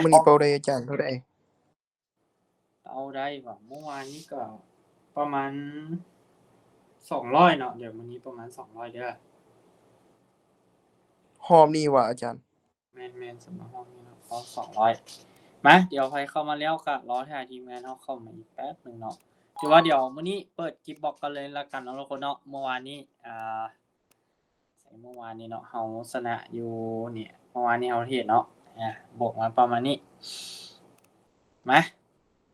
ມື້ນີ້ເປົ້າໄດ້ອາຈານເທົ່າໃດ? ເປົ້າໄດ້ຫວາ? ເມື່ອວານນີ້ກໍປະມານສອງຮ້ອຍເນາະ, ດຽວມື້ນີ້ປະມານສອງຮ້ອຍເດີ້. ຮອບນີ້ຫວາອາຈານ? ແມ່ນໆ ສຳລັບຮອບນີ້ເນາະ ເປົ້າສອງຮ້ອຍ. ມາ ດຽວໃຜເຂົ້າມາແລ້ວກໍລໍຖ້າທີມງານເຮົາເຂົ້າມາອີກແປັບໜຶ່ງເນາະ. ຖືວ່າດຽວມື້ນີ້ເປີດກິບບັອກກັນເລີຍລະກັນເນາະທຸກຄົນເນາະ. ເມື່ອວານນີ້ ອ່າ ໃສ ເມື່ອວານນີ້ເນາະ ເຮົາຊະນະຢູ່ນີ້ ເມື່ອວານນີ້ເຮົາເທຣດເນາະ ອ່າ ບວກມາປະມານນີ້. ມາ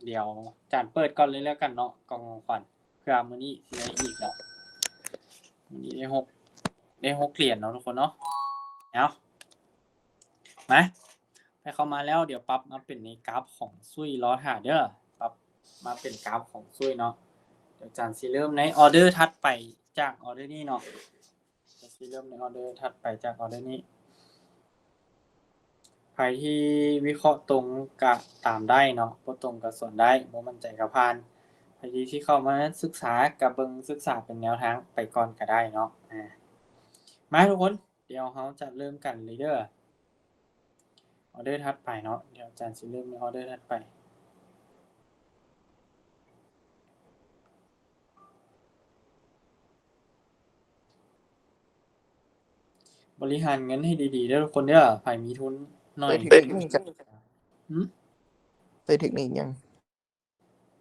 ດຽວຈານເປີດກ່ອນເລີຍແລ້ວກັນເນາະ ກ່ອງຂອງຂວັນ ເພື່ອມື້ນີ້ຊິໄດ້ອີກເນາະ. ມື້ນີ້ໄດ້ຫົກ ໄດ້ຫົກຫຼຽນເນາະທຸກຄົນເນາະ. ເອົາ ມາ ໃຜເຂົ້າມາແລ້ວ ດຽວປັບມາເປັນໃນກາຟຂອງຊຸຍ ລໍຖ້າເດີ້. ປັບມາເປັນກາຟຂອງຊຸຍເນາະ. ດຽວຈານຊິເລີ່ມໃນອໍເດີຖັດໄປຈາກອໍເດີນີ້ເນາະ. ຈະຊິເລີ່ມໃນອໍເດີຖັດໄປຈາກອໍເດີນີ້. ໃຜທີ່ວິເຄາະຕົງກະຕາມໄດ້ເນາະ, ບໍ່ຕົງກະສວນໄດ້, ບໍ່ໝັ້ນໃຈກະຜ່ານ. ໃຜທີ່ຊິເຂົ້າມາສຶກສາກະເບິ່ງສຶກສາເປັນແນວທາງໄປກ່ອນກະໄດ້ເນາະ. ອາ ມາທຸກຄົນ, ດຽວເຮົາຈະເລີ່ມກັນເລີຍເດີ້. ອໍເດີຖັດໄປເນາະ, ດຽວອາຈານຊິເລີ່ມໃນອໍເດີຖັດໄປ. ບໍລິຫານເງິນໃຫ້ດີໆເດີ້ທຸກຄົນເດີ້. ໃຜມີທຶນໜ້ອຍ ເທກນິກ ຫຶ? ໃຊ້ເທກນິກຫຍັງ?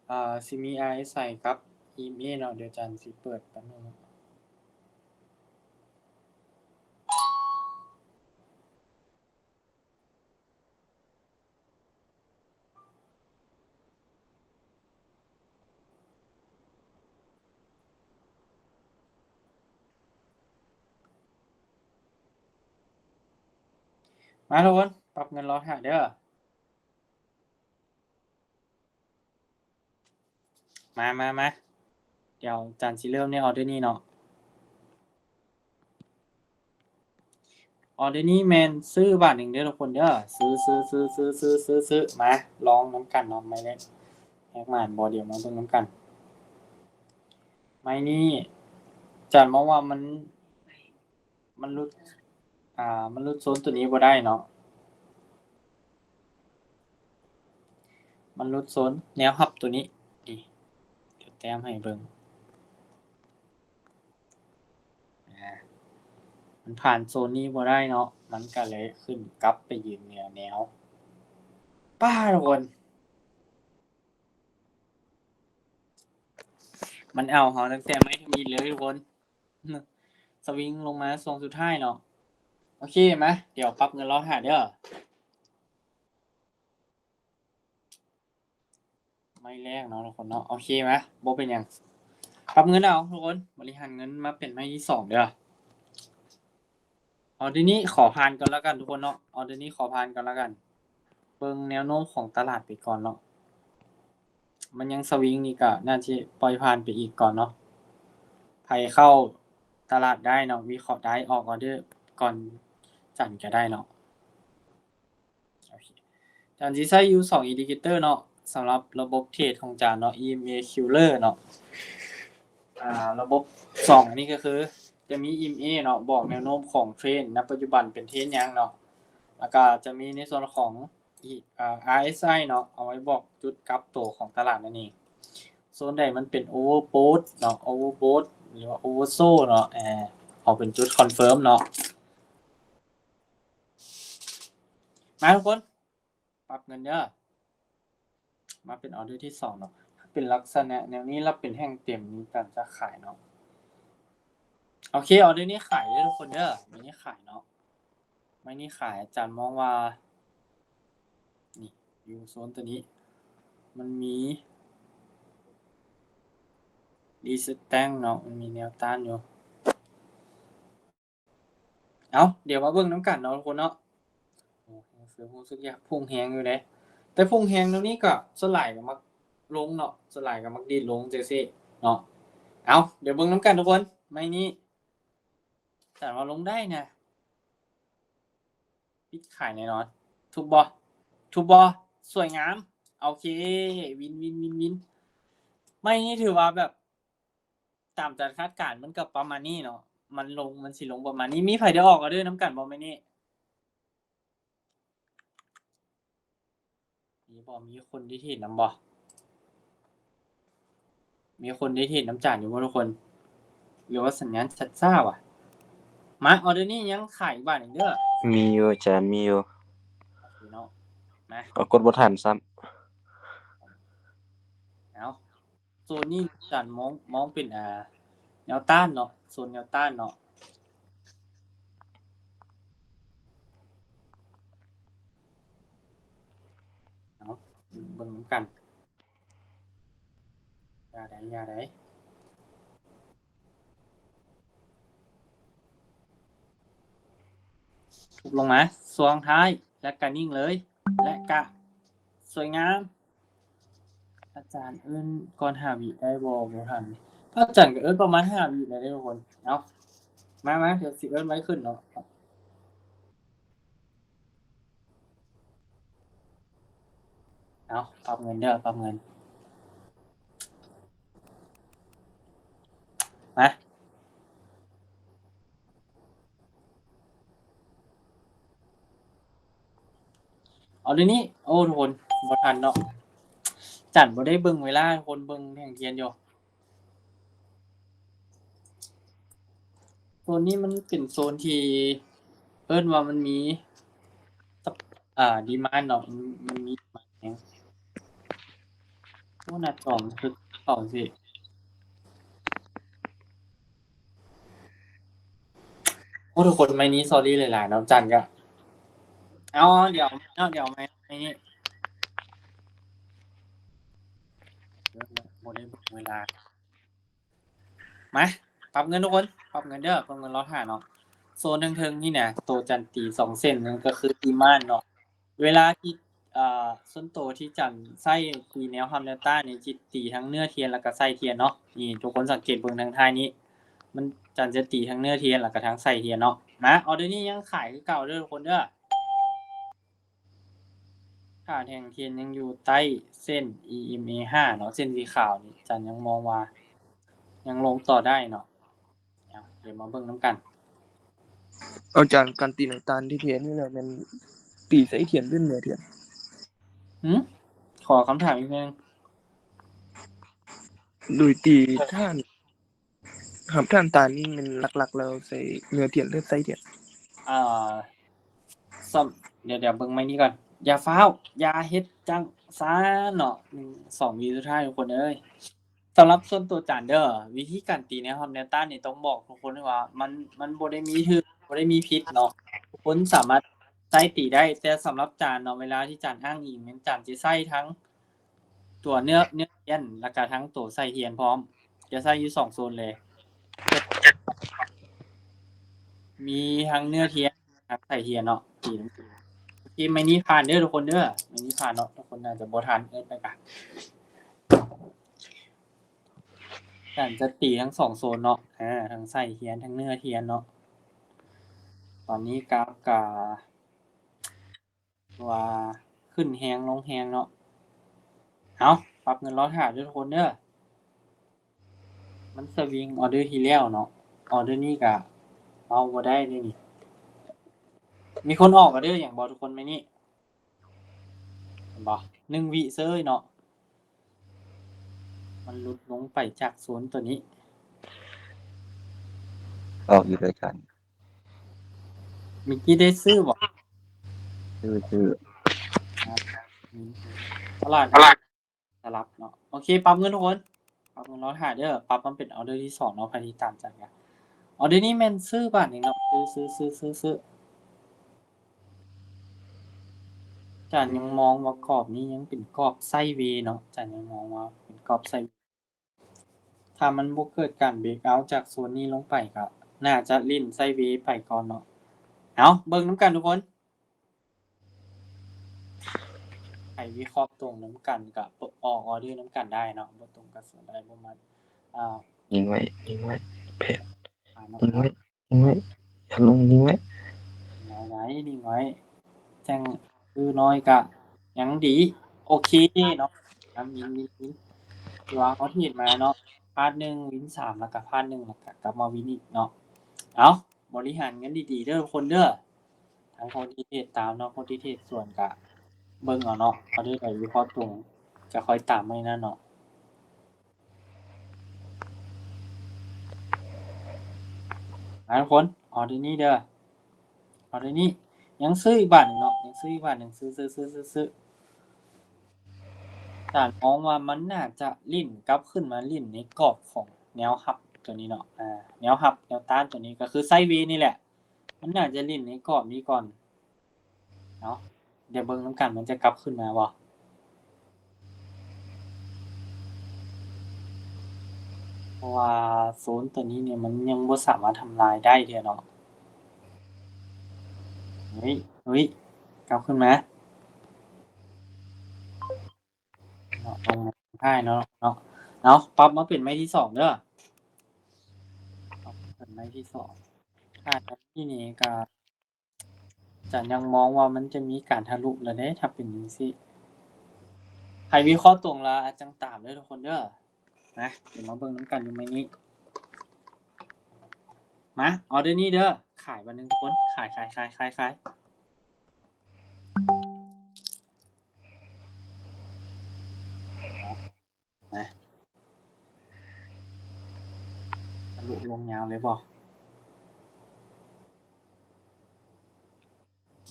ອ່າ ຊິມີ ອາ ເອສ ໄອ ກັບ ອີ ເອັມ ເອ ເນາະ. ດຽວອາຈານຊິເປີດແປັບໜຶ່ງເນາະ. ມາທຸກຄົນ, ປັບເງິນລໍຖ້າເດີ້. ມາ ມາ ມາ ດຽວອາຈານຊິເລີ່ມໃນອໍເດີນີ້ເນາະ. ອໍເດີນີ້ແມ່ນຊື້ບາດໜຶ່ງເດີ້ທຸກຄົນເດີ້. ຊື້ ຊື້ ຊື້ ຊື້ ຊື້ ຊື້ ຊື້ ມາລອງນຳກັນເນາະ. ໄມ້ແລກແຫກໝານບໍ່ ດຽວມາເບິ່ງນຳກັນ. ໄມ້ນີ້ອາຈານມອງວ່າມັນ ມັນຫຼຸດ ອ່າ ມັນຫຼຸດໂຊນຕົວນີ້ບໍ່ໄດ້ເນາະ. ມັນຫຼຸດໂຊນແນວຮັບຕົວນີ້ ນີ້ ດຽວແຕ້ມໃຫ້ເບິ່ງ. ອ່າ ມັນຜ່ານໂຊນນີ້ບໍ່ໄດ້ເນາະ, ມັນກະເລີຍຂຶ້ນກັບໄປຢືນເໜືອແນວ. ປ້າ ທຸກຄົນ, ມັນເອົາເຮົາຕັ້ງແຕ່ໄມ້ທຳອິດເລີຍທຸກຄົນ. ສະວິງລົງມາຊ່ວງສຸດທ້າຍເນາະ. ໂອເຄ ມາ ດຽວປັບເງິນລໍຖ້າເດີ້. ໄມ້ແລກເນາະທຸກຄົນເນາະ. ໂອເຄ ມາ ບໍ່ເປັນຫຍັງ, ປັບເງິນເອົາທຸກຄົນ. ບໍລິຫານເງິນມາເປັນໄມ້ທີສອງເດີ້. ອໍເດີນີ້ຂໍຜ່ານກ່ອນລະກັນທຸກຄົນເນາະ, ອໍເດີນີ້ຂໍຜ່ານກ່ອນລະກັນ. ເບິ່ງແນວໂນ້ມຂອງຕະຫຼາດໄປກ່ອນເນາະ, ມັນຍັງສະວິງນີ້ກະໜ້າຊິປ່ອຍຜ່ານໄປອີກກ່ອນເນາະ. ໃຜເຂົ້າຕະຫຼາດໄດ້ເນາະ, ວິເຄາະໄດ້, ອອກອໍເດີກ່ອນຈັນກະໄດ້ເນາະ. ໂອເຄ ອາຈານຊິໃຊ້ຢູ່ສອງອິນດິເຄເຕີເນາະ ສຳລັບລະບົບເທຣດຂອງອາຈານເນາະ, ອີເອັມເອຄິວເລີເນາະ. ອ່າ ລະບົບສອງອັນນີ້ກໍຄືຈະມີອີເອັມເອເນາະ ບອກແນວໂນ້ມຂອງເທຣນ ນະປັດຈຸບັນເປັນເທຣນຫຍັງເນາະ, ແລ້ວກໍຈະມີໃນສ່ວນຂອງ ອາ ອາເອສໄອເນາະ ເອົາໄວ້ບອກຈຸດກັບໂຕຂອງຕະຫຼາດນັ້ນເອງ. ໂຊນໃດມັນເປັນໂອເວີໂບດເນາະ ໂອເວີໂບດ ຫຼືວ່າໂອເວີໂຊເນາະ ເອົາເປັນຈຸດຄອນເຟີມເນາະ. ມາທຸກຄົນ ປັບເງິນເດີ. ມາເປັນອໍເດີທີສອງເນາະ, ເປັນລັກສະນະແນວນີ້ ແລ້ວເປັນແທ່ງເຕັມນີ້ ອາຈານຈະຂາຍເນາະ. ໂອເຄ ອໍເດີນີ້ຂາຍເດີທຸກຄົນເດີ, ໄມ້ນີ້ຂາຍເນາະ, ໄມ້ນີ້ຂາຍ. ອາຈານມອງວ່າ ນີ້ ຢູ່ໂຊນຕົວນີ້ ມັນມີຣີສະແຕັງເນາະ, ມັນມີແນວຕ້ານຢູ່. ເອົາ ດຽວມາເບິ່ງນຳກັນເນາະທຸກຄົນເນາະ. ໂອ້ ຮູ້ສຶກຢາກພຸ່ງແຮງຢູ່ເດ້, ແຕ່ພຸ່ງແຮງແນວນີ້ກໍສ່ວນຫຼາຍກໍມັກລົງເນາະ, ສ່ວນຫຼາຍກໍມັກດີດລົງຈັ່ງຊີ້ເນາະ. ເອົາ ດຽວເບິ່ງນຳກັນທຸກຄົນ, ໄມ້ນີ້ ແຕ່ວ່າລົງໄດ້ນະ, ປິດຂາຍແນ່ນອນ. ທຸບບໍ່? ທຸບບໍ່? ສວຍງາມ. ໂອເຄ ວິນ ວິນ ວິນ ວິນ. ໄມ້ນີ້ຖືວ່າແບບ ຕາມການຄາດການມັນກໍປະມານນີ້ເນາະ, ມັນລົງ ມັນຊິລົງປະມານນີ້. ມີໃຜໄດ້ອອກອໍເດີນຳກັນບໍ່ມື້ນີ້? ມີບໍ່? ມີຄົນໄດ້ເທຣດນຳບໍ່? ມີຄົນໄດ້ເທຣດນຳຈານຢູ່ບໍ່ທຸກຄົນ? ຫຼືວ່າສັນຍານຊັດຊ້າວະ? ມາ ອໍເດີນີ້ຍັງຂາຍບາດໜຶ່ງເດີ້. ມີຢູ່ອາຈານ ມີຢູ່. ໂອເຄເນາະ ມາ ກໍກົດບໍ່ທັນຊ້ຳ. ເອົາ ໂຊນນີ້ອາຈານມອງ ມອງເປັນ ອ່າ ແນວຕ້ານເນາະ ໂຊນແນວຕ້ານເນາະ. ເອົາ ເບິ່ງນຳກັນ. ຢ່າໃດ ຢ່າໃດ. ທຸບລົງມາຊ່ວງທ້າຍ ແລະກະນິ່ງເລີຍ ແລະກະສວຍງາມ. ອາຈານເອີ້ນກ່ອນຫ້າວິໄດ້ບໍ່? ບໍ່ທັນ. ພະອາຈານກໍເອີ້ນປະມານຫ້າວິໄດ້ເດ້ທຸກຄົນ. ເອົາ ມາ ມາ ດຽວຊິເອີ້ນໄວຂຶ້ນເນາະ. ເອົາ ປັບເງິນເດີ້ ປັບເງິນ. ມາ ເອົາດຽວນີ້. ໂອ້ ທຸກຄົນ ບໍ່ທັນເນາະ. ຈັນບໍ່ໄດ້ເບິ່ງເວລາ ທຸກຄົນເບິ່ງແທ່ງທຽນຢູ່. ໂຊນນີ້ມັນເປັນໂຊນທີ່ເອີ້ນວ່າມັນມີ ອ່າ demand ເນາະ ມັນ ມັນມີ demand ແຮງ. ໂອ້ ໜ້າຈໍມັນຄືເຂົາຊິ. ໂອ້ ທຸກຄົນ ໄມ້ນີ້ sorry ຫຼາຍໆເນາະ ຈັນກະ ເອົາ ດຽວເນາະ ດຽວໄມ້ ໄມ້ນີ້ ບໍ່ໄດ້ເບິ່ງເວລາ. ມາ ປັບເງິນທຸກຄົນ ປັບເງິນເດີ້ ປັບເງິນລໍຖ້າເນາະ. ໂຊນເທິງໆນີ້ນະ ໂຕຈັນຕີສອງເສັ້ນ ນັ້ນກໍຄື demand ເນາະ. ເວລາທີ່ ເອີ ສ່ວນໂຕທີ່ຈັນໃຊ້ຕີແນວຮັບແນວຕ້ານນີ້ ຊິຕີທັງເນື້ອທຽນ ແລ້ວກໍໄສ້ທຽນເນາະ. ນີ້ ທຸກຄົນສັງເກດເບິ່ງທາງທ້າຍນີ້ ມັນ ຈັນຈະຕີທັງເນື້ອທຽນ ແລ້ວກໍທັງໄສ້ທຽນເນາະ. ມາ ອໍເດີນີ້ຍັງຂາຍຄືເກົ່າເດີ້ ທຸກຄົນເດີ້. ຄ່າແທ່ງທຽນຍັງຢູ່ໃຕ້ເສັ້ນ ອີເອັມເອຫ້າເນາະ ເສັ້ນສີຂາວນີ້ ຈັນຍັງມອງວ່າຍັງລົງຕໍ່ໄດ້ເນາະ. ດຽວມາເບິ່ງນຳກັນ. ອາຈານ ການຕີນ້ຳຕານທີ່ທຽນນີ້ແຫຼະ ແມ່ນຕີໃສ່ທຽນຫຼືເໜືອທຽນ? ຫື? ຂໍຄຳຖາມອີກເທື່ອໜຶ່ງ. ໂດຍຕີທ່ານ ຄັບ ທ່ານຕານນີ້ແມ່ນຫຼັກໆແລ້ວໃສ່ເໜືອທຽນ ຫຼືໃສ່ທຽນ? ເອີ ສຳ ດຽວ ດຽວເບິ່ງໃໝ່ນີ້ກ່ອນ. ຢ່າຟ້າວ ຢ່າເຮັດຈັ່ງຊັ້ນເນາະ. ໜຶ່ງ ສອງ ວິສຸດທ້າຍທຸກຄົນເອີຍ. ສຳລັບສ່ວນຕົວຈັນເດີ ວິທີການຕີແນວຮັບແນວຕ້ານນີ້ຕ້ອງບອກທຸກຄົນວ່າມັນ ມັນບໍ່ໄດ້ມີຖືກ ບໍ່ໄດ້ມີຜິດເນາະ. ທຸກຄົນສາມາດໃຊ້ຕີໄດ້ ແຕ່ສຳລັບຈັນເນາະ ເວລາທີ່ຈັນອ້າງອີງແມ່ນຈັນຈະໃຊ້ທັງ ຕົວເນື້ອ ເນື້ອທຽນ ແລ້ວກະທັງໂຕໄສ້ທຽນພ້ອມ ຈະໃຊ້ຢູ່ສອງໂຊນເລີຍ ມີທັງເນື້ອທຽນ ທັງໄສ້ທຽນເນາະ. ໂອເຄ ໄມ້ນີ້ຜ່ານເດີທຸກຄົນເດີ ໄມ້ນີ້ຜ່ານເນາະ. ທຸກຄົນອາດຈະບໍ່ທັນເອີ້ນໄປກະ ການຈະຕີທັງສອງໂຊນເນາະ ອາ ທັງໄສ້ທຽນ ທັງເນື້ອທຽນເນາະ. ຕອນນີ້ກາຟກະ ວ່າຂຶ້ນແຮງລົງແຮງເນາະ. ເອົາ ປັບເງິນລໍຖ້າເດີທຸກຄົນເດີ ມັນສະວິງອໍເດີທີ່ແລ້ວເນາະ ອໍເດີນີ້ກະເວົ້າບໍ່ໄດ້ເດ້ນີ້. ມີຄົນອອກອໍເດີຫຍັງບໍ່ທຸກຄົນມື້ນີ້? ເຫັນບໍ່? ໜຶ່ງວິເຊີຍເນາະ. ມັນຫຼຸດລົງໄປຈາກໂຊນຕົວນີ້. ອອກຢູ່ເດີອາຈານ. ມີກີ້ໄດ້ຊື້ບໍ່? ຊື້ ຊື້. ຕະຫຼາດ ຕະຫຼາດສະຫຼັບເນາະ. ໂອເຄ ປັບເງິນທຸກຄົນ ປັບເງິນລໍຖ້າເດີ. ປັບມັນເປັນອໍເດີທີສອງເນາະ ໃຜທີ່ຕາມຈັນກະ ອໍເດີນີ້ແມ່ນຊື້ບາດນີ້ເນາະ ຊື້ ຊື້ ຊື້. ຈັນຍັງມອງວ່າກອບນີ້ຍັງເປັນກອບໄຊເວເນາະ ຈັນຍັງມອງວ່າເປັນກອບໄຊເວ. ຖ້າມັນບໍ່ເກີດການເບຣກເອົາຈາກໂຊນນີ້ລົງໄປ ກະໜ້າຈະຫຼິ້ນໄຊເວໄປກ່ອນເນາະ. ເອົາ ເບິ່ງນຳກັນທຸກຄົນ ໃຜວິເຄາະຕົງນຳກັນກະອອກອໍເດີນຳກັນໄດ້ເນາະ ບໍ່ຕົງກະສວນໄດ້ ບໍ່ມັກ ອ່າ ຍິງໄວ້ ຍິງໄວ້ ແພດ ອ່າ ນະ ຍິງໄວ້ ຍິງໄວ້ ຢ່າລົງ ຍິງໄວ້ ໄດ້ ຍິງໄວ້ ຈັ່ງຄືນ້ອຍກະຍັງດີ. ໂອເຄເນາະ ນຳ ວິນ ວິນ ວິນ ທີ່ວ່າເຮົາເທຣດມາເນາະ ພາດໜຶ່ງ ວິນສາມ ແລ້ວກະພາດໜຶ່ງ ແລ້ວກະກັບມາວິນອີກເນາະ. ເອົາ ບໍລິຫານເງິນດີໆເດີທຸກຄົນເດີ ທັງຄົນທີ່ເທຣດຕາມເນາະ ຄົນທີ່ເທຣດສວນກະ ເບິ່ງເອົາເນາະ ອໍເດີໃດວິເຄາະຕົງ ຈະຄ່ອຍຕາມໃໝ່ນະເນາະ. ອ່າ ທຸກຄົນ ອໍເດີນີ້ເດີ ອໍເດີນີ້ ຍັງຊື້ອີກບາດໜຶ່ງເນາະ ຍັງຊື້ອີກບາດໜຶ່ງ ຊື້ ຊື້ ຊື້ ຊື້ ຊື້. ອາຈານມອງວ່າມັນໜ້າຈະຫຼິ້ນກັບຂຶ້ນມາຫຼິ້ນໃນກອບຂອງແນວຮັບຕົວນີ້ເນາະ ອາ ແນວຮັບແນວຕ້ານຕົວນີ້ ກໍຄືໄຊເວນີ້ແຫຼະ ມັນໜ້າຈະຫຼິ້ນໃນກອບນີ້ກ່ອນເນາະ. ດຽວເບິ່ງນຳກັນ ມັນຈະກັບຄືນມາບໍ່? ເພາະວ່າໂຊນຕົວນີ້ນີ້ ມັນຍັງບໍ່ສາມາດທຳລາຍໄດ້ເທື່ອເນາະ. ເຮີ້ຍ ເຮີ້ຍ ກັບຄືນມາເນາະ ລົງມາທ້າຍເນາະ ເນາະ. ເອົາ ປັບມາເປັນໄມ້ທີສອງເດີ ປັບເປັນໄມ້ທີສອງ. ຖ້າແບບນີ້ນີ້ກໍ ອາຈານຍັງມອງວ່າມັນຈະມີການທະລຸແລ້ວເດ້ ຖ້າເປັນຈັ່ງຊີ້. ໃຜວິເຄາະຕົງລະຈັ່ງຕາມເດີທຸກຄົນເດີ. ມາ ດຽວມາເບິ່ງນຳກັນຢູ່ໄມ້ນີ້. ມາ ອໍເດີນີ້ເດີ ຂາຍບາດໜຶ່ງທຸກຄົນ ຂາຍ ຂາຍ ຂາຍ ຂາຍ ຂາຍ. ນະ ທະລຸລົງຍາວເລີຍບໍ່?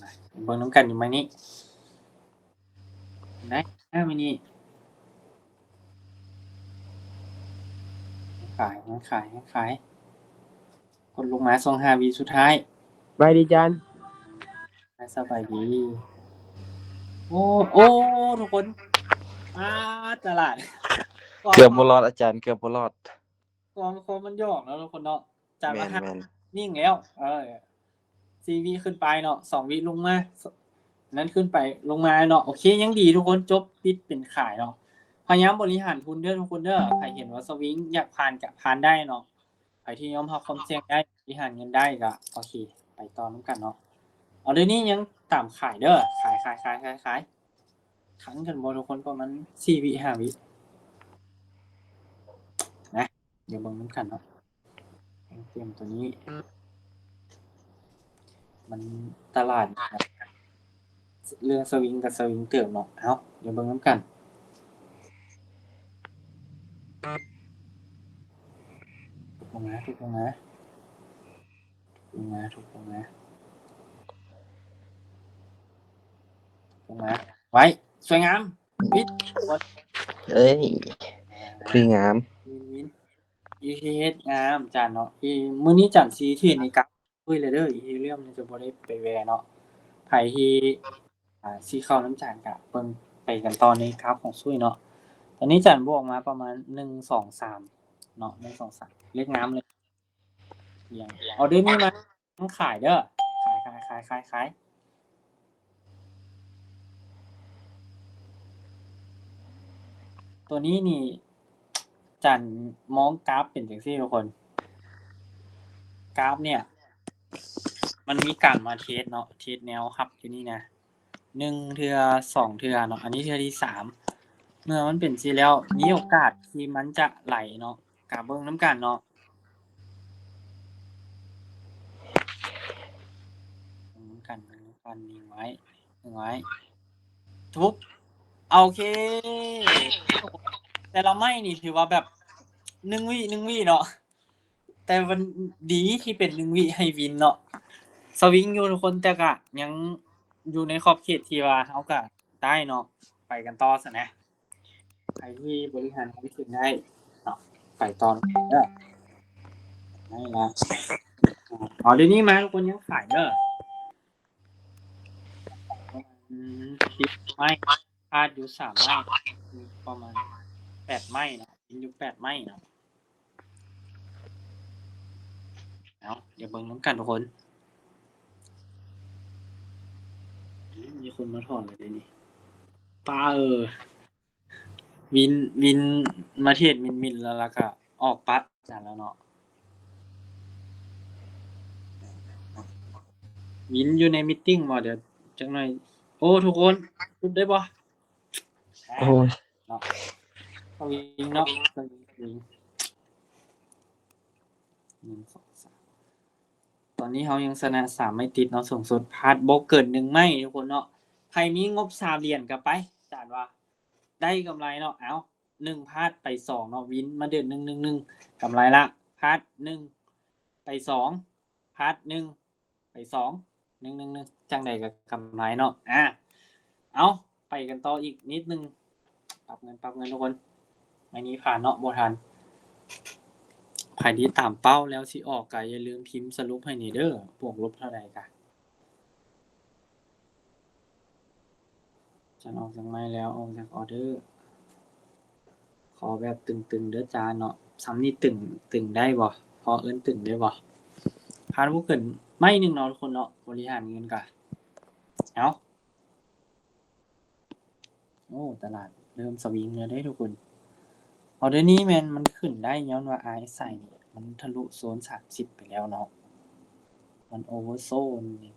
ນະ ເບິ່ງນຳກັນຢູ່ໄມ້ນີ້ ໄດ້ນະໄມ້ນີ້. ຂາຍ ຂາຍ ຂາຍ ຂາຍ. ກົດລົງມາ ຊ່ວງຫ້າວິສຸດທ້າຍ. ສະບາຍດີຈານ. ສະບາຍດີ. ໂອ້ ໂອ້ ທຸກຄົນ ອາ ຕະຫຼາດ ເກືອບບໍ່ລອດອາຈານ ເກືອບບໍ່ລອດ. ຄວາມ ຄວາມມັນຫຍອກເນາະທຸກຄົນເນາະ. ຈາກວ່າ ແມ່ນໆ ນິ່ງແລ້ວ ເອີ ສີ່ວິຂຶ້ນໄປເນາະ ສອງວິລົງມາ ນັ້ນຂຶ້ນໄປລົງມາເນາະ. ໂອເຄ ຍັງດີທຸກຄົນ ຈົບ ປິດເປັນຂາຍເນາະ. ພະຍາຍາມບໍລິຫານທຶນເດີທຸກຄົນເດີ. ໃຜເຫັນວ່າສະວິງຢາກຜ່ານກະຜ່ານໄດ້ເນາະ. ໃຜທີ່ຍອມຮັບຄວາມສ່ຽງໄດ້ ບໍລິຫານເງິນໄດ້ກະໂອເຄ ໄປຕໍ່ນຳກັນເນາະ. ອໍເດີນີ້ຍັງຕາມຂາຍເດີ ຂາຍ ຂາຍ ຂາຍ ຂາຍ ຂາຍ. ທັນກັນບໍ່ທຸກຄົນ? ປະມານສີ່ວິ ຫ້າວິນະ. ດຽວເບິ່ງນຳກັນເນາະ ເກມຕົວນີ້ ມັນຕະຫຼາດ ເລື່ອງສະວິງກໍສະວິງເຕີບເນາະ. ເອົາ ດຽວເບິ່ງນຳກັນ. ທຸບລົງມາ ທຸບລົງມາ ທຸບລົງມາ ທຸບລົງມາ ທຸບລົງມາ. ໄວ້ ສວຍງາມ ວິດ ເອີຍ ພຣີງາມ ວິນ ວິນ ອີທີເອັດງາມຈານເນາະ. ມື້ນີ້ຈານຊິເທຣດໃນກາບ ເອີຍ ແລ້ວເດີ ອີເທຣຽມຈະບໍ່ໄດ້ໄປແວະເນາະ. ໃຜທີ່ ອ່າ ຊິເຂົ້ານຳຈານກະເບິ່ງໄປກັນຕໍ່ໃນກາບຂອງຊຸຍເນາະ. ຕອນນີ້ຈານບວກມາປະມານໜຶ່ງ ສອງ ສາມເນາະ ໜຶ່ງ ສອງ ສາມ ເລກງາມເລີຍ. ອອເດີນີ້ມາ ຂາຍເດີ ຂາຍ ຂາຍ ຂາຍ ຂາຍ ຂາຍ. ຕົວນີ້ນີ້ ຈານມອງກາບເປັນຈັ່ງຊີ້ທຸກຄົນ. ກາບເນີ້ຍ ມັນມີການມາເທສເນາະ ເທສແນວຮັບຢູ່ນີ້ນະ ໜຶ່ງເທື່ອ ສອງເທື່ອເນາະ ອັນນີ້ເທື່ອທີສາມ. ເມື່ອມັນເປັນຊີ້ແລ້ວ ມີໂອກາດທີ່ມັນຈະໄຫຼເນາະ. ກະເບິ່ງນຳກັນເນາະ ເບິ່ງນຳກັນ ເບິ່ງນຳກັນ. ນິ່ງໄວ້ ນິ່ງໄວ້ ທຸບ ໂອເຄ. ແຕ່ລະໄມ້ນີ້ຖືວ່າແບບໜຶ່ງວິ ໜຶ່ງວິເນາະ. ແຕ່ມັນດີທີ່ເປັນໜຶ່ງວິໃຫ້ວິນເນາະ. ສະວິງຢູ່ທຸກຄົນ ແຕ່ກະຍັງຢູ່ໃນຂອບເຂດທີ່ວ່າເຮົາກະໄດ້ເນາະ. ໄປກັນຕໍ່ຊັ້ນນະ. ໃຜທີ່ບໍລິຫານຄວາມຄິດໄດ້ເນາະ ໄປຕໍ່ເດີ. ໄດ້ລະ ອໍເດີນີ້ມາ ທຸກຄົນຍັງຂາຍເດີ. ອືມ ສິບໄມ້ ຂາດຢູ່ສາມໄມ້ ປະມານແປດໄມ້ເນາະ ກິນຢູ່ແປດໄມ້ເນາະ. ເອົາ ດຽວເບິ່ງນຳກັນທຸກຄົນ. ມີຄົນມາຖອນແລ້ວເດນີ້ ປ້າເອີຍ. ວິນ ວິນມາເທດມິນໆ ແລ້ວ ແລ້ວກະອອກປະຈານແລ້ວເນາະ. ວິນຢູ່ໃນມີດຕິ້ງບໍ່? ດຽວຈັກໜ້ອຍ. ໂອ້ ທຸກຄົນ ທຸບໄດ້ບໍ່? ໂອ້ຍ ເນາະ ສະວິງເນາະ ສະວິງ ສະວິງ ໜຶ່ງ ສອງ ສາມ. ຕອນນີ້ເຮົາຍັງຊະນະສາມໄມ້ຕິດເນາະ ສູງສຸດ ພາດບໍ່ເກີນໜຶ່ງໄມ້ທຸກຄົນເນາະ. ໃຜມີງົບສາມຫຼຽນກໍໄປ ຈານວ່າໄດ້ກຳໄລເນາະ. ເອົາ ໜຶ່ງພາດໄປສອງເນາະ ວິນມາເດີນ ໜຶ່ງ ໜຶ່ງ ໜຶ່ງ ກຳໄລລະ ພາດໜຶ່ງໄປສອງ ພາດໜຶ່ງໄປສອງ ໜຶ່ງ ໜຶ່ງ ໜຶ່ງ ຈັ່ງໃດກໍກຳໄລເນາະ. ອາ ເອົາ ໄປກັນຕໍ່ອີກນິດໜຶ່ງ ປັບເງິນ ປັບເງິນທຸກຄົນ ໄມ້ນີ້ຜ່ານເນາະ ບໍ່ທັນ. ໃຜທີ່ຕາມເປົ້າແລ້ວຊິອອກກໍຢ່າລືມພິມສະຫຼຸບໃຫ້ແດ່ເດີ ບວກລົບເທົ່າໃດກະ ຈານອອກຈາກໄມ້ແລ້ວ ອອກຈາກອໍເດີ ຂໍແບບຕຶງໆເດີຈານເນາະ. ສ່ຳນີ້ຕຶງ ຕຶງໄດ້ບໍ່? ພໍເອີ້ນຕຶງໄດ້ບໍ່? ຜ່ານບໍ່ເກີນໄມ້ໜຶ່ງເນາະທຸກຄົນເນາະ ບໍລິຫານເງິນກະ ເອົາ ໂອ້ ຕະຫຼາດເລີ່ມສະວິງແລ້ວເດ້ທຸກຄົນ. ອໍເດີນີ້ແມ່ນມັນຂຶ້ນໄດ້ຍ້ອນວ່າ ອາຣ໌ເອັສໄອ ນີ້ມັນທະລຸໂຊນສາມສິບໄປແລ້ວເນາະ ມັນໂອເວີໂຊນນີ້.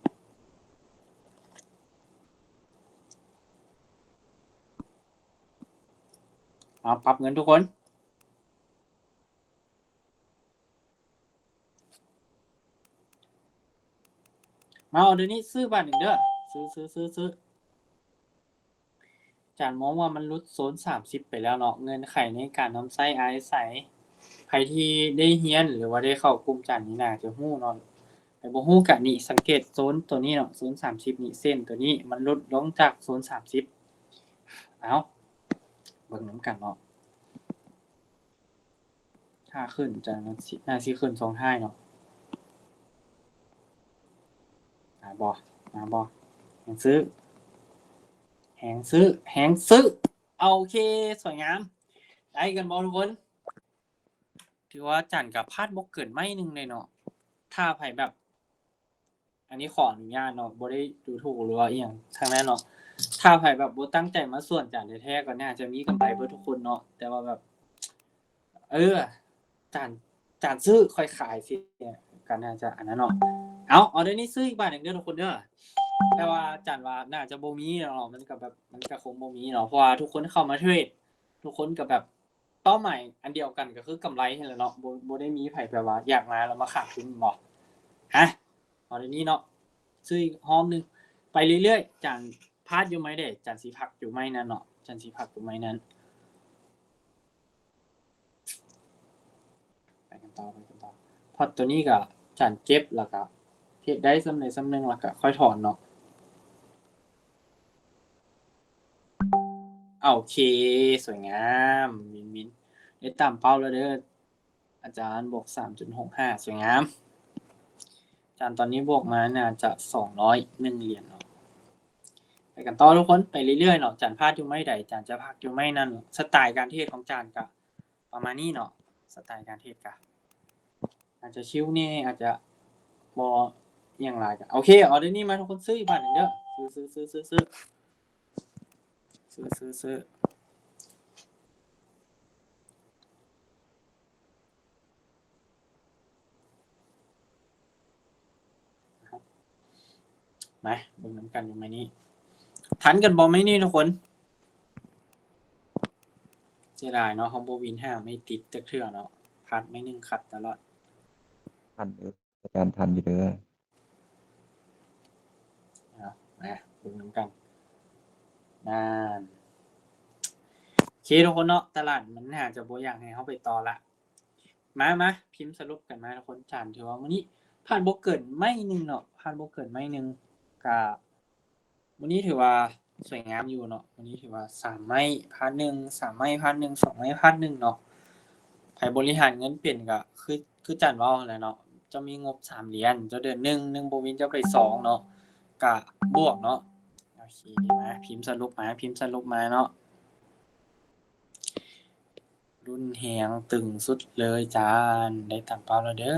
ເອົາ ປັບເງິນທຸກຄົນ ມາ ອໍເດີນີ້ຊື້ບາດໜຶ່ງເດີ ຊື້ ຊື້ ຊື້ ຊື້. ຈານມອງວ່າມັນຫຼຸດໂຊນສາມສິບໄປແລ້ວເນາະ ເງື່ອນໄຂໃນການນຳໃຊ້ ອາຣ໌ເອັສໄອ ໃຜທີ່ໄດ້ຮຽນ ຫຼືວ່າໄດ້ເຂົ້າກຸ່ມຈານນີ້ໜ້າຈະຮູ້ເນາະ ໃຜບໍ່ຮູ້ກະນີ້ ສັງເກດໂຊນໂຕນີ້ເນາະ ໂຊນສາມສິບນີ້ ເສັ້ນໂຕນີ້ມັນຫຼຸດລົງຈາກໂຊນສາມສິບ. ເອົາ ເບິ່ງນຳກັນເນາະ. ຖ້າຂຶ້ນຈະ ໜ້າຊິຂຶ້ນຊ່ວງທ້າຍເນາະ. ມາບໍ່? ມາບໍ່? ແຮງຊື້ ແຮງຊື້ ແຮງຊື້. ໂອເຄ ສວຍງາມ ໄດ້ກັນບໍ່ທຸກຄົນ? ຖືວ່າຈັນກໍພາດບໍ່ເກີນໄມ້ໜຶ່ງເລີຍເນາະ. ຖ້າໃຜແບບ ອັນນີ້ຂໍອະນຸຍາດເນາະ ບໍ່ໄດ້ດູຖູກ ຫຼືວ່າອີ່ຫຍັງທາງນັ້ນເນາະ. ຖ້າໃຜແບບບໍ່ຕັ້ງໃຈມາສວນຈັນແທ້ໆ ກໍໜ້າຈະມີກຳໄລເບິດທຸກຄົນເນາະ ແຕ່ວ່າແບບ ເອີ ຈັນ ຈັນຊື້ຂ້ອຍຂາຍຊີ້ ກໍໜ້າຈະອັນນັ້ນເນາະ. ເອົາ ອໍເດີນີ້ຊື້ອີກບາດໜຶ່ງເດີທຸກຄົນເດີ. ແຕ່ວ່າຈັນວ່າໜ້າຈະບໍ່ມີເນາະ ມັນກໍແບບ ມັນກໍຄົງບໍ່ມີເນາະ ເພາະວ່າທຸກຄົນເຂົ້າມາເທຣດ ທຸກຄົນກໍແບບ ເປົ້າໝາຍອັນດຽວກັນກໍຄືກຳໄລຫັ້ນແຫຼະເນາະ ບໍ່ ບໍ່ໄດ້ມີໃຜແບບວ່າຢາກມາແລ້ວມາຂາດທຶນບໍ່. ຮະ ເອົາແນວນີ້ເນາະ ຊື້ອີກຮອບໜຶ່ງ ໄປເລື້ອຍໆ ຈັນພາດຢູ່ໄມ້ໃດ ຈັນຊິພັກຢູ່ໄມ້ນັ້ນເນາະ ຈັນຊິພັກຢູ່ໄມ້ນັ້ນ. ໄປກັນຕໍ່ ໄປກັນຕໍ່ ພອດໂຕນີ້ກໍຈັນເກັບ ແລ້ວກໍເຮັດໄດ້ສ່ຳໃດສ່ຳໜຶ່ງ ແລ້ວກໍຄ່ອຍຖອນເນາະ. ໂອເຄ ສວຍງາມ ວິນໆ ໄດ້ຕາມເປົ້າແລ້ວເດີ ອາຈານບວກສາມຈຸດຫົກຫ້າ ສວຍງາມ. ອາຈານຕອນນີ້ບວກມາໜ້າຈະສອງຮ້ອຍໜຶ່ງຫຼຽນເນາະ. ໄປກັນຕໍ່ທຸກຄົນ ໄປເລື້ອຍໆເນາະ ອາຈານພາດຢູ່ໄມ້ໃດ ອາຈານຈະພັກຢູ່ໄມ້ນັ້ນ. ສະໄຕລ໌ການເທຣດຂອງອາຈານກະປະມານນີ້ເນາະ ສະໄຕລ໌ການເທຣດກະ ອາດຈະຊິວແດ່ ອາດຈະບໍ່ຫຍັງຫຼາຍກະ ໂອເຄ ອໍເດີນີ້ມາ ທຸກຄົນຊື້ອີກບາດໜຶ່ງເດີ ຊື້ ຊື້ ຊື້ ຊື້ ຊື້ ຊື້ ຊື້ ຊື້. ມາເບິ່ງນຳກັນຢູ່ໄມ້ນີ້ ທັນກັນບໍ່ໄມ້ນີ້ທຸກຄົນ? ເສຍດາຍເນາະ ເຮົາບໍ່ວິນຫ້າໄມ້ຕິດຈັກເທື່ອເນາະ ພາດໄມ້ໜຶ່ງ ຂັດຕະຫຼອດ. ທັນເອີ ອາຈານທັນຢູ່ເດີ. ເອົາ ມາເບິ່ງນຳກັນ ນັ້ນ ໂອເຄ ທຸກຄົນເນາະ ຕະຫຼາດມັນໜ້າຈະບໍ່ຢາກໃຫ້ເຮົາໄປຕໍ່ລະ. ມາ ມາ ພິມສະຫຼຸບກັນມາທຸກຄົນ. ອາຈານຖືວ່າມື້ນີ້ພາດບໍ່ເກີນໄມ້ໜຶ່ງເນາະ ພາດບໍ່ເກີນໄມ້ໜຶ່ງ ກະມື້ນີ້ຖືວ່າສວຍງາມຢູ່ເນາະ ມື້ນີ້ຖືວ່າສາມໄມ້ພາດໜຶ່ງ ສາມໄມ້ພາດໜຶ່ງ ສອງໄມ້ພາດໜຶ່ງເນາະ. ໃຜບໍລິຫານເງິນເປັນກະຄື ຄືອາຈານເວົ້າຫັ້ນແຫຼະເນາະ ເຈົ້າມີງົບສາມຫຼຽນ ເຈົ້າເດີນໜຶ່ງ ໜຶ່ງບໍ່ວິນ ເຈົ້າໄປສອງເນາະ ກະບວກເນາະ. ໂອເຄ ມາ ພິມສະຫຼຸບມາ ພິມສະຫຼຸບມາເນາະ. ຮຸນແຮງຕຶງສຸດເລີຍ ອາຈານໄດ້ຕາມເປົ້າແລ້ວເດີ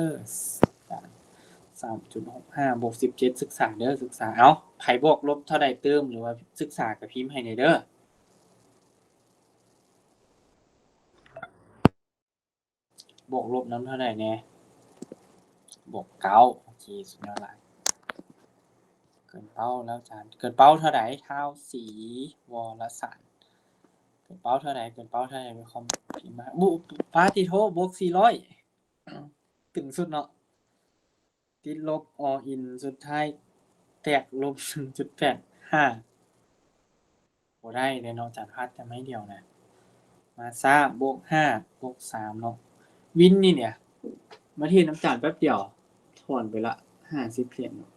ສາມຈຸດຫົກຫ້າ ບວກສິບເຈັດ ສຶກສາເດີ ສຶກສາ. ເອົາ ໃຜບວກລົບເທົ່າໃດຕື່ມ ຫຼືວ່າສຶກສາກໍພິມໃຫ້ແດ່ເດີ. ບວກລົບນຳເທົ່າໃດແດ່? ບວກເກົ້າ ໂອເຄ ສຸດຍອດຫຼາຍ. ເກີນເປົ້າແລ້ວອາຈານ ເກີນເປົ້າເທົ່າໃດ? ທ້າວສີວໍລະສານ ເກີນເປົ້າເທົ່າໃດ? ເກີນເປົ້າເທົ່າໃດ? ມີຄອມພິມມາ ບຸ ປາຕິໂທ ບວກສີ່ຮ້ອຍ ຕຶງສຸດເນາະ. ຕິດລົບ ອອອິນ ສຸດທ້າຍແຕກລົບ ສູນຈຸດແປດຫ້າ. ບໍ່ໄດ້ເດ້ເນາະ ອາຈານພາດແຕ່ໄມ້ດຽວນະ. ມາຊ້າ ບວກຫ້າ ບວກສາມເນາະ. ວິນນີ້ເນຍ ມາເທຣດນຳອາຈານແປັບດຽວ ຖອນໄປລະຫ້າສິບຫຼຽນເນາະ.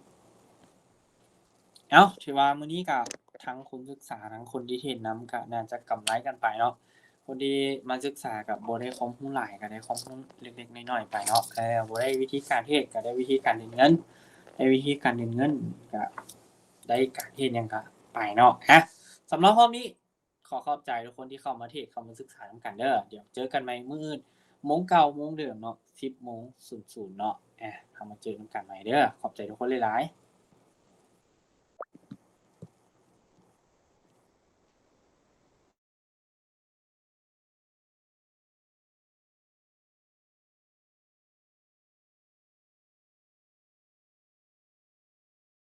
ເອົ້າ ຖືວ່າມື້ນີ້ກະທັງຄົນສຶກສາ ທັງຄົນທີ່ເທຣດນຳກະໜ້າຈະກຳໄລກັນໄປເນາະ. ຄົນທີ່ມາສຶກສາກະບໍ່ໄດ້ຄວາມຮູ້ຫຼາຍ ກະໄດ້ຄວາມຮູ້ເລັກໆນ້ອຍໆໄປເນາະ. ເອີ ບໍ່ໄດ້ວິທີການເທຣດ ກະໄດ້ວິທີການເຮັດເງິນ ໄດ້ວິທີການເຮັດເງິນ ກະໄດ້ການເຮັດຫຍັງກະໄປເນາະ. ອາ ສຳລັບຮອບນີ້ ຂໍຂອບໃຈທຸກຄົນທີ່ເຂົ້າມາເທຣດ ເຂົ້າມາສຶກສານຳກັນເດີ. ດຽວເຈີກັນໃໝ່ມື້ອື່ນ ໂມງເກົ່າ ໂມງເດີມເນາະ ສິບໂມງສູນສູນເນາະ. ອາ ເຮົາມາເຈີນຳກັນໃໝ່ເດີ. ຂອບໃຈທຸກຄົນຫຼາຍໆ.